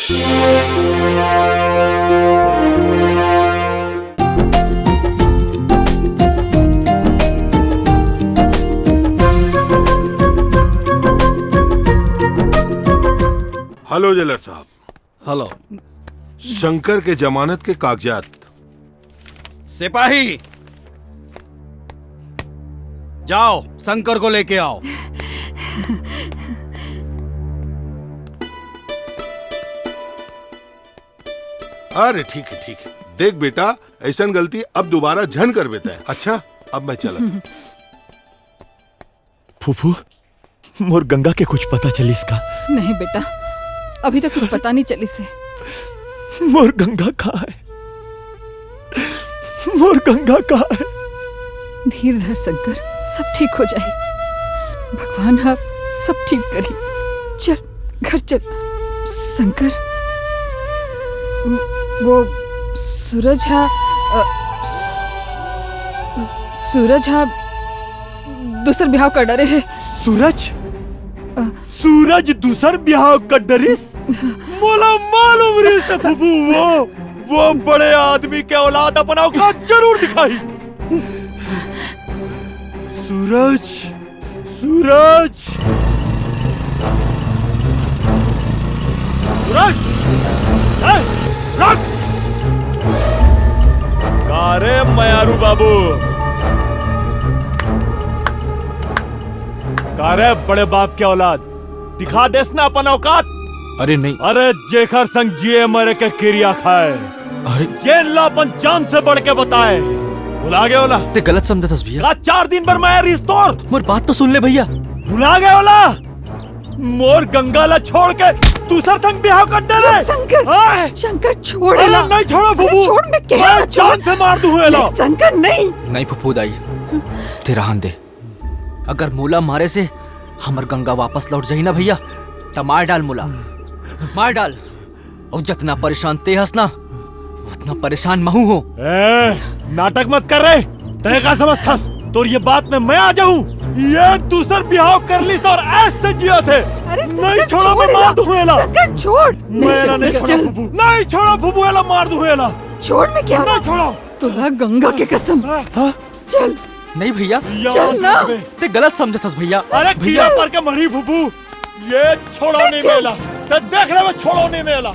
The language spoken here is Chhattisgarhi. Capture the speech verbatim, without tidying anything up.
हेलो जेलर साहब। हेलो। शंकर के जमानत के कागजात। सिपाही, जाओ, शंकर को लेके आओ। अरे ठीक है, ठीक है। देख बेटा, ऐसन गलती अब दोबारा झन करबे तैं। अच्छा, अब मैं चलत हूँ। फूफू, मोर गंगा के कुछ पता चलिस का? नहीं बेटा, अभी तक कुछ पता नहीं चलिस हे। मोर गंगा कहाँ है? मोर गंगा कहाँ है? धीर धर शंकर, सब ठीक हो जाही। भगवान ह सब ठीक करही। चल, घर चल। शंकर, वो सूरज ह, अ, सूरज ह दूसर बिहाव कर डरे हे। सूरज? अ, सूरज दूसर बिहाव कर डरिस? मोला मालूम रहिस हे फूफू, वो, वो बड़े आदमी के औलाद अपन औकात जरूर दिखाही। सूरज, सूरज, सूरज, ए, रुक! का रे मयारू बाबू, का रे बड़े बाप के औलाद, दिखा देस ना अपन औकात। अरे नहीं। अरे जेकर संग जिए मरे के किरिया खाए, अरे जेन ला अपन जान से बढ़ के बताए, भुला गए ओला? तैं गलत समझत हस भैया। का चार दिन बर मया रहिस तोर? मोर बात तो सुन ले भैया। भुला गए ओला? मोर गंगा ला छोड़ के दूसर संग बिहाव कर डरे। शंकर, आय! शंकर, छोड़ अरे एला। नहीं छोड़ंव अरे फूफू। छोड़, मैं कह मैं रहा हूँ, छोड़। जान से मार दूँ एला। नहीं, शंकर, नहीं। नहीं फूफू दाई, तैं रहन दे। अगर मोला मारे से हमर गंगा वापस लौट जाही ना भैया, त मार डाल मोला, मार डाल। अउ जतना परेशान तैं हस ना, ओतना परेशान महूँ हों। ए, नाटक मत कर रे। तैं का समझथस? तोर ये बात में मैं आ जाहूँ। ये दूसर बिहाव कर लिस अउ ऐश से जियत हे। अरे शंकर, नहीं छोड़ंव, छोड़ मैं मार एला। दूँ एला। शंकर, छोड़। नहीं, मैं एला नहीं शंकर, छोड़ंव चल। फूफू। नहीं छोड़ंव फूफू, एला मार दूँ एला। छोड़, मैं कह रहा हूँ। नहीं छोड़ंव। तोला गंगा के कसम। हाँ? चल। नहीं भैया। चल ना। तैं गलत समझत हस भैया। अरे भैया। कीड़ा पर के मरही फूफू। ये छोड़ंव नहीं मैं एला। तैं देख ले, मैं छोड़ंव नहीं मैं एला।